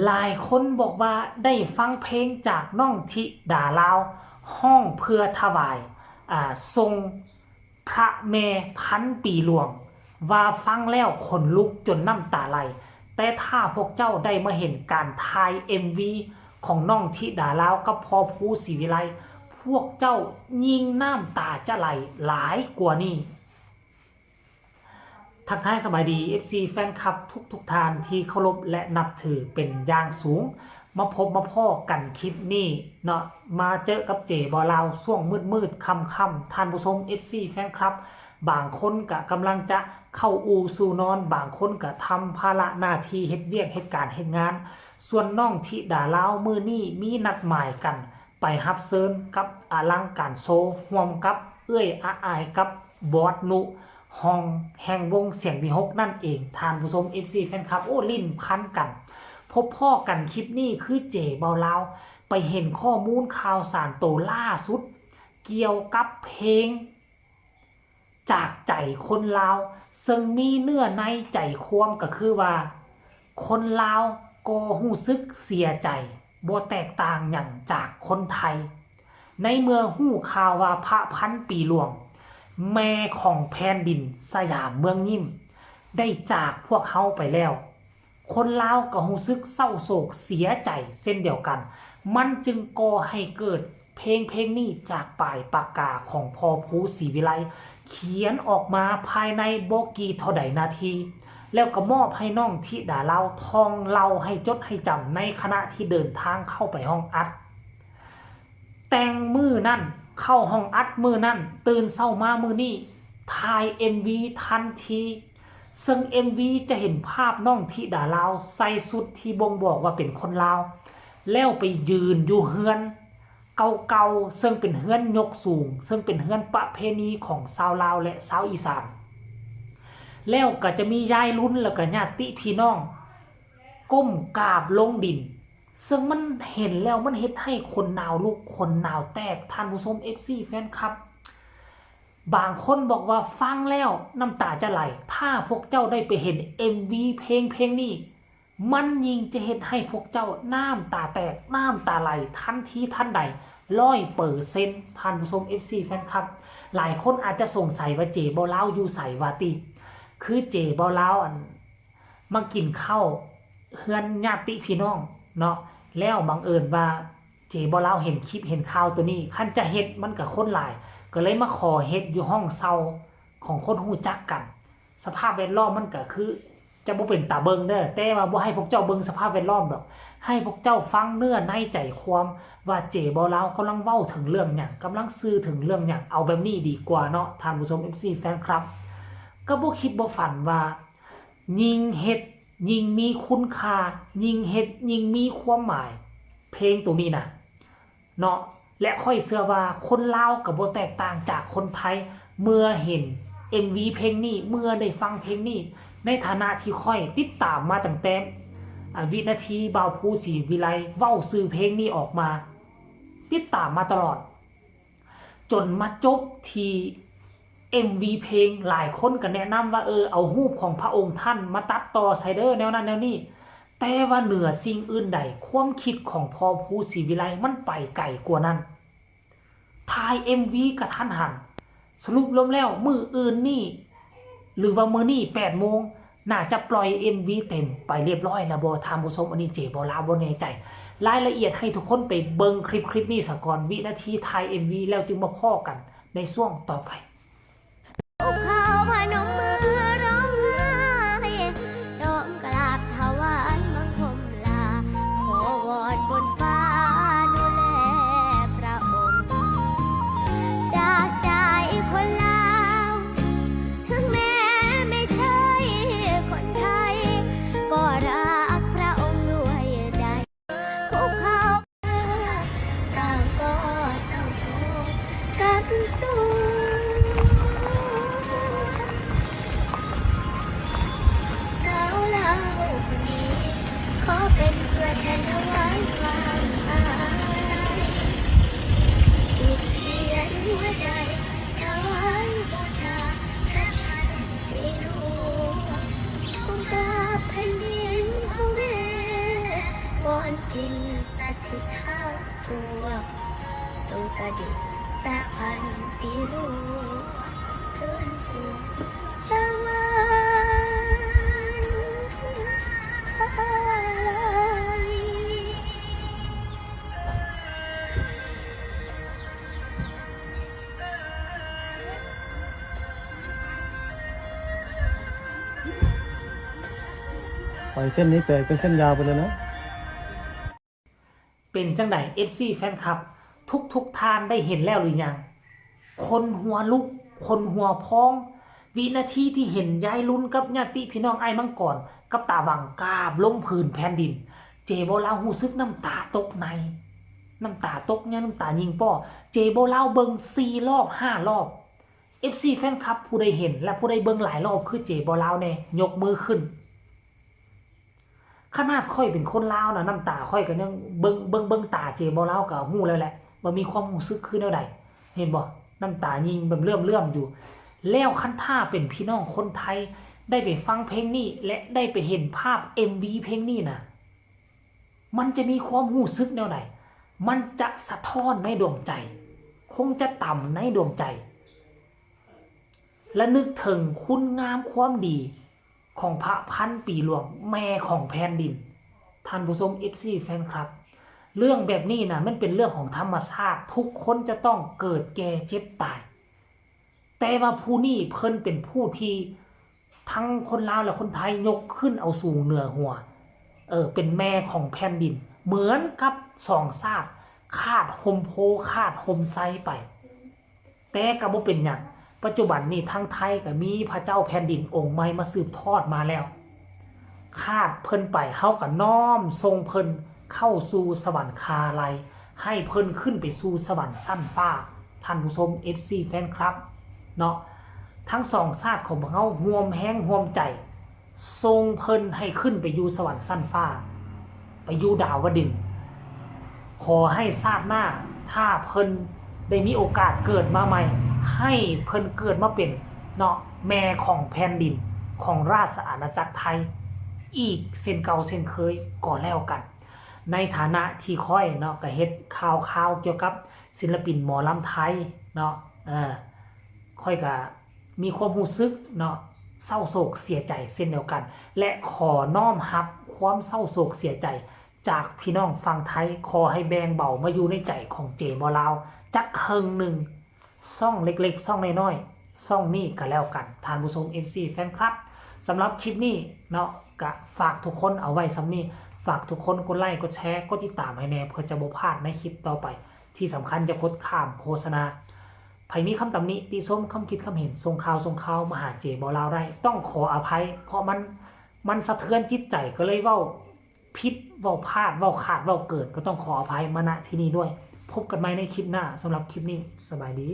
ຫຼາຍຄົນບອກວ່າໄດ້ຟັງເພງຈາກນ້ອງທິດາລາວ ຮ້ອງເພື່ອຖວາຍ ອາ ສົ່ງພະແມ່ພັນປີຫຼວງ ວ່າຟັງແລ້ວຂົນລຸກຈົນນ້ຳຕາໄຫຼ, ແຕ່ຖ້າພວກເຈົ້າໄດ້ມາເຫັນການຖ່າຍເອັມວີຂອງນ້ອງທິດາລາວກັບພໍ່ພູ ສີວິໄລ ພວກເຈົ້າຍິ່ງນ້ຳຕາຈະໄຫຼຫຼາຍກວ່ານີ້. ທັກທາຍສະບາຍດີ ເອັຟຊີ ແຟນຄລັບທຸກໆທ່ານທີ່ເຄົາລົບ ແລະ ນັບຖືເປັນຢ່າງສູງ. ມາພົບມາພໍ້ກັນຄລິບນີ້ເນາະ, ມາເຈີກັບເຈບ່າວລາວຊ່ວງມືດໆຄ່ຳໆ. ທ່ານຜູ້ຊົມ ເອັຟຊີ ແຟນຄລັບ ບາງຄົນກະກຳລັງຈະເຂົ້າອູ່ສູ່ນອນ, ບາງຄົນກະທຳພາລະໜ້າທີ່ເຮັດວຽກເຮັດການເຮັດງານ. ສ່ວນນ້ອງທິດາລາວມື້ນີ້ມີນັດໝາຍກັນ ໄປຮັບເຊີນກັບອະລັງການໂຊ ຮ່ວມກັບເອື້ອຍອາອາຍກັບບອດນຸ ຮອງແຫ່ງວົງສຽງວິຫົກນັ້ນເອງ ທ່ານຜູ້ຊົມ ເອັຟຊີ ແຟນຄລັບ. ໂອ້ ຫຼິ້ນພັນກັນ ພົບພໍ້ກັນຄລິບນີ້ຄືເຈບ່າວລາວໄປເຫັນຂໍ້ມູນຂ່າວສານໂຕລ່າສຸດກ່ຽວກັບເພງ ຈາກໃຈຄົນລາວ ເຊິ່ງມີເນື້ອໃນໃຈຄວາມກໍຄືວ່າ ຄົນລາວກໍຮູ້ສຶກເສຍໃຈ ບໍ່ແຕກຕ່າງຫຍັງຈາກຄົນໄທ ໃນເມື່ອຮູ້ຂ່າວວ່າພະພັນປີຫຼວງ ແມ່ຂອງແຜ່ນດິນສະຫຍາມເມືອງຍິ້ມ ໄດ້ຈາກພວກເຮົາໄປແລ້ວ. ຄົນລາວກໍຮູ້ສຶກເສົ້າໂສກເສຍໃຈເຊັ່ນດຽວກັນ. ມັນຈຶ່ງກໍ່ໃຫ້ເກີດເພງເພງນີ້ຈາກປາຍປາກກາຂອງພໍ່ພູ ສີວິໄລ ຂຽນອອກມາພາຍໃນບໍ່ກີ່ເທົ່າໃດນາທີ ແລ້ວກໍມອບໃຫ້ນ້ອງທິດາລາວທ່ອງເລົ່າໃຫ້ຈົດໃຫ້ຈຳ ໃນຂະນະທີ່ເດີນທາງເຂົ້າໄປຫ້ອງອັດ. ແຕ່ງມື້ນັ້ນ ເຂົ້າຫ້ອງອັດມື້ນັ້ນ, ຕື່ນເຊົ້າມາມື້ນີ້ ຖ່າຍເອັມວີທັນທີ ເຊິ່ງເອັມວີຈະເຫັນພາບນ້ອງທິດາລາວໃສ່ຊຸດທີ່ບົ່ງບອກວ່າເປັນຄົນລາວ ແລ້ວໄປຢືນຢູ່ເຮືອນເກົ່າໆ ເຊິ່ງເປັນເຮືອນຍົກສູງ ເຊິ່ງເປັນເຮືອນປະເພນີຂອງຊາວລາວ ແລະ ຊາວອີສານ ແລ້ວກໍຈະມີຍາຍລຸນ ແລ້ວກໍຍາດຕິພີ່ນ້ອງ ກົ້ມກາບລົງດິນ ເຊິ່ງມັນເຫັນແລ້ວມັນເຮັດໃຫ້ຂົນໜາວລຸກ ຂົນໜາວແຕກ ທ່ານຜູ້ຊົມ ເອັຟຊີ ແຟນຄລັບ. ບາງຄົນບອກວ່າຟັງແລ້ວນ້ຳຕາຈະໄຫຼ. ຖ້າພວກເຈົ້າໄດ້ໄປເຫັນເອັມວີເພງເພງນີ້ ມັນຍິ່ງຈະເຮັດໃຫ້ພວກເຈົ້ານ້ຳຕາແຕກ ນ້ຳຕາໄຫຼທັນທີທັນໃດ ຮ້ອຍເປີເຊັນ ທ່ານຜູ້ຊົມ ເອັຟຊີ ແຟນຄລັບ. ຫຼາຍຄົນອາດຈະສົງໄສວ່າເຈບໍ່ລາວຢູ່ໃສວ່າຕິ ຄືເຈບໍ່ລາວ ອັນ ມາກິນເຂົ້າເຮືອນຍາດຕິພີ່ນ້ອງເນາະ ແລ້ວບັງເອີນວ່າເຈບໍ່ລາວເຫັນຄລິບເຫັນຂ່າວໂຕນີ້ ຄັນຈະເຮັດມັນກະຄົນຫຼາຍ ກໍເລີຍມາຂໍເຮັດຢູ່ຫ້ອງເຊົ່າຂອງຄົນຮູ້ຈັກກັນ. ສະພາບແວດລ້ອມມັນກະຄືຈະບໍ່ເປັນຕາເບິ່ງເດີ ແຕ່ວ່າບໍ່ໃຫ້ພວກເຈົ້າເບິ່ງສະພາບແວດລ້ອມດອກ ໃຫ້ພວກເຈົ້າຟັງເນື້ອໃນໃຈຄວາມວ່າເຈບໍ່ລາວກຳລັງເວົ້າເຖິງເລື່ອງຫຍັງ ກຳລັງສື່ເຖິງເລື່ອງຫຍັງ. ເອົາແບບນີ້ດີກວ່າເນາະ ທ່ານຜູ້ຊົມ ເອັຟຊີ ແຟນຄລັບ. ກໍບໍ່ຄິດບໍ່ຝັນວ່າ ຍິ່ງເຮັດຍິ່ງມີຄຸນຄ່າ ຍິ່ງເຮັດຍິ່ງມີຄວາມໝາຍ ເພງໂຕນີ້ນະເນາະ. ແລະ ຂ້ອຍເຊື່ອວ່າຄົນລາວກໍບໍ່ແຕກຕ່າງຈາກຄົນໄທ ເມື່ອເຫັນເອັມວີເພງນີ້ ເມື່ອໄດ້ຟັງເພງນີ້ ໃນຖານະທີ່ຂ້ອຍຕິດຕາມມາຕັ້ງແຕ່ ອາ ວິນາທີບ່າວພູ ສີວິໄລ ເວົ້າຊື່ເພງນີ້ອອກມາ ຕິດຕາມມາຕະຫຼອດ ຈົນມາຈົບທີ່ເອັມວີເພງ. ຫຼາຍຄົນກໍແນະນຳວ່າ ເອີ ເອົາຮູບຂອງພະອົງທ່ານມາຕັດຕໍ່ໃສ່ເດີ ແນວນັ້ນແນວນີ້ ແຕ່ວ່າເໜືອສິ່ງອື່ນໃດ ຄວາມຄິດຂອງພໍ່ພູ ສີວິໄລ ມັນໄປໄກກວ່ານັ້ນ. ຖ່າຍເອັມວີກະທັນຫັນ. ສະຫຼຸບລວມແລ້ວ ມື້ອື່ນນີ້ ຫຼືວ່າມື້ນີ້ແປດໂມງ ໜ້າຈະປ່ອຍເອັມວີເຕັມໄປລຽບຮ້ອຍແລ້ວບໍ່ ທ່ານຜູ້ຊົມ? ອັນນີ້ເຈບໍ່ລາວບໍ່ແນ່ໃຈ. ລາຍລະອຽດໃຫ້ທຸກຄົນໄປເບິ່ງຄລິບ ຄລິບນີ້ສາກ່ອນ ວິນາທີຖ່າຍເອັມວີ ແລ້ວຈຶ່ງມາພໍ້ກັນໃນຊ່ວງຕໍ່ໄປ. ຄຸກເຂົ່າພະນົມມືຮ້ອງໄຫ້ ນ້ອມກາບຖວາຍບັງຄົມລາ ຂໍວອນບົນຟ້າດູແລພະອົງ ຈາກໃຈຄົນລາວ ເຖິງແມ່ໄມ່ໃຊ່ຄົນໄທ ກໍຮັກພະອົງດ້ວຍໃຈ. ຄຸກເຂົ່າ ຕ່າງກໍເສົ້າໂສກກັບສູນ ສາວລາວຄົນນີ້ ຂໍເປັນຕົວແທນຖວາຍຄວາມອາຍ ອຸທິດຫົວໃຈຖວາຍບູຊາພະທ່ານໃນຫຼວງ ກຸມກາບແຜ່ນດິນພະເວ ສິ່ງສັກສິດເຮົາພວກ ຊົງສະເດັດຕາອັນຕິລຸກ ເທີນສູ່ສະຫວັນ. ໄປເສັ້ນນີ້ແປກເປັນເສັ້ນຍາວໄປເລີຍນະ. ເປັນຈັ່ງໃດ ເອັຟຊີ ແຟນຄລັບ ທຸກໆທ່ານໄດ້ເຫັນແລ້ວຫຼືຍັງ? ຂົນຫົວລຸກ ຂົນຫົວພອງ ວິນາທີທີ່ເຫັນຍາຍລຸນກັບຍາດຕິພີ່ນ້ອງອ້າຍມັງກອນ ກັບຕາຫວັງກາບລົງພື້ນແຜ່ນດິນ ເຈບໍລາວຮູ້ສຶກນ້ຳຕາຕົກໃນ ນ້ຳຕາຕົກໃນ ນ້ຳຕາຍິງປໍ້ ເຈບໍລາວເບິ່ງສີ່ລອບຫ້າລອບ. ເອັຟຊີ ແຟນຄລັບ ຜູ້ໃດເຫັນ ແລະ ຜູ້ໃດເບິ່ງຫຼາຍລອບຄືເຈບໍລາວແດ່ ຍົກມືຂຶ້ນ. ຂະໜາດຂ້ອຍເປັນຄົນລາວນະ ນ້ຳຕາຂ້ອຍກໍຍັງ ເບິ່ງ ເບິ່ງ ເບິ່ງຕາເຈບໍລາວກໍຮູ້ແລ້ວແຫຼະ ວ່າມີຄວາມຮູ້ສຶກຄືແນວໃດ ເຫັນບໍ່? ນ້ຳຕາຍິງແບບເຫຼື້ອມໆຢູ່. ແລ້ວຄັນຖ້າເປັນພີ່ນ້ອງຄົນໄທ ໄດ້ໄປຟັງເພງນີ້ ແລະ ໄດ້ໄປເຫັນພາບເອັມວີເພງນີ້ນະ ມັນຈະມີຄວາມຮູ້ສຶກແນວໃດ? ມັນຈະສະທ້ອນໃນດວງໃຈ ຄົງຈະຕຳໃນດວງໃຈ ລະນຶກເຖິງຄຸນງາມຄວາມດີຂອງພະພັນປີຫຼວງ ແມ່ຂອງແຜ່ນດິນ. ທ່ານຜູ້ຊົມ ເອັຟຊີ ແຟນຄລັບ ເລື່ອງແບບນີ້ນະ ມັນເປັນເລື່ອງຂອງທຳມະຊາດ ທຸກຄົນຈະຕ້ອງເກີດແກ່ເຈັບຕາຍ. ແຕ່ວ່າຜູ້ນີ້ເພິ່ນເປັນຜູ້ທີ່ທັງຄົນລາວ ແລະ ຄົນໄທຍົກຂຶ້ນເອົາສູງເໜືອຫົວ ເອີ ເປັນແມ່ຂອງແຜ່ນດິນ ເໝືອນກັບສອງຊາດ ຄາດຮົ່ມໂພ ຄາດຮົ່ມໄຊໄປ. ແຕ່ກໍບໍ່ເປັນຫຍັງ ປັດຈຸບັນນີ້ທາງໄທກໍມີພະເຈົ້າແຜ່ນດິນອົງໃໝ່ມາສືບທອດມາແລ້ວ ຄາດເພິ່ນໄປ ເຮົາກໍນ້ອມສົ່ງເພິ່ນເຂົ້າສູ່ສະຫວັນຄາໄລ ໃຫ້ເພິ່ນຂຶ້ນໄປສູ່ສະຫວັນຊັ້ນຟ້າ. ທ່ານຜູ້ຊົມ ເອັຟຊີ ແຟນຄລັບເນາະ ທັງສອງຊາດຂອງພວກເຮົາຮ່ວມແຮງຮ່ວມໃຈ ສົ່ງເພິ່ນໃຫ້ຂຶ້ນໄປຢູ່ສະຫວັນຊັ້ນຟ້າ ໄປຢູ່ດາວະດຶງ. ຂໍໃຫ້ຊາດໜ້າ ຖ້າເພິ່ນໄດ້ມີໂອກາດເກີດມາໃໝ່ ໃຫ້ເພິ່ນເກີດມາເປັນເນາະ ແມ່ຂອງແຜ່ນດິນ ຂອງລາຊະອານາຈັກໄທອີກເຊັ່ນເກົ່າເຊັ່ນເຄີຍກໍແລ້ວກັນ. ໃນຖານະທີ່ຂ້ອຍເນາະ ກະເຮັດຂ່າວຄາວກ່ຽວກັບສິນລະປິນໝໍລຳໄທເນາະ ເອີ ຂ້ອຍກະມີຄວາມຮູ້ສຶກເນາະ ເສົ້າໂສກເສຍໃຈເຊັ່ນດຽວກັນ ແລະ ຂໍນ້ອມຮັບຄວາມເສົ້າໂສກເສຍໃຈຈາກພີ່ນ້ອງຝັ່ງໄທ. ຂໍໃຫ້ແບ່ງເບົາມາຢູ່ໃນໃຈຂອງເຈບໍລາວຈັກເຄິ່ງໜຶ່ງ ຊ່ອງເລັກໆ ຊ່ອງນ້ອຍໆ ຊ່ອງນີ້ກໍແລ້ວກັນ ທ່ານຜູ້ຊົມ ເອັຟຊີ ແຟນຄລັບ. ສຳລັບຄລິບນີ້ເນາະ ກະຝາກທຸກຄົນເອົາໄວ້ສ່ຳນີ້. ຝາກທຸກຄົນກົດໄລ ກົດແຊ ກົດຕິດຕາມໃຫ້ແດ່ ເພື່ອຈະບໍ່ພາດໃນຄລິບຕໍ່ໄປ. ທີ່ສຳຄັນຢ່າກົດຂ້າມໂຄສະນາ. ໃຜມີຄຳຕຳໜິຕິຊົມ ຄຳຄິດຄຳເຫັນ ສົ່ງຂ່າວ ສົ່ງຂ່າວມາຫາເຈບໍລາວໄດ້. ຕ້ອງຂໍອະໄພ ເພາະມັນ ມັນສະເທືອນຈິດໃຈ ກໍເລີຍເວົ້າຜິດ ເວົ້າພາດ ເວົ້າຂາດ ເວົ້າເກີນ ກໍຕ້ອງຂໍອະໄພມາ ນະ ທີ່ນີ້ດ້ວຍ. ພົບກັນໃໝ່ໃນຄລິບໜ້າ. ສຳລັບຄລິບນີ້ ສະບາຍດີ.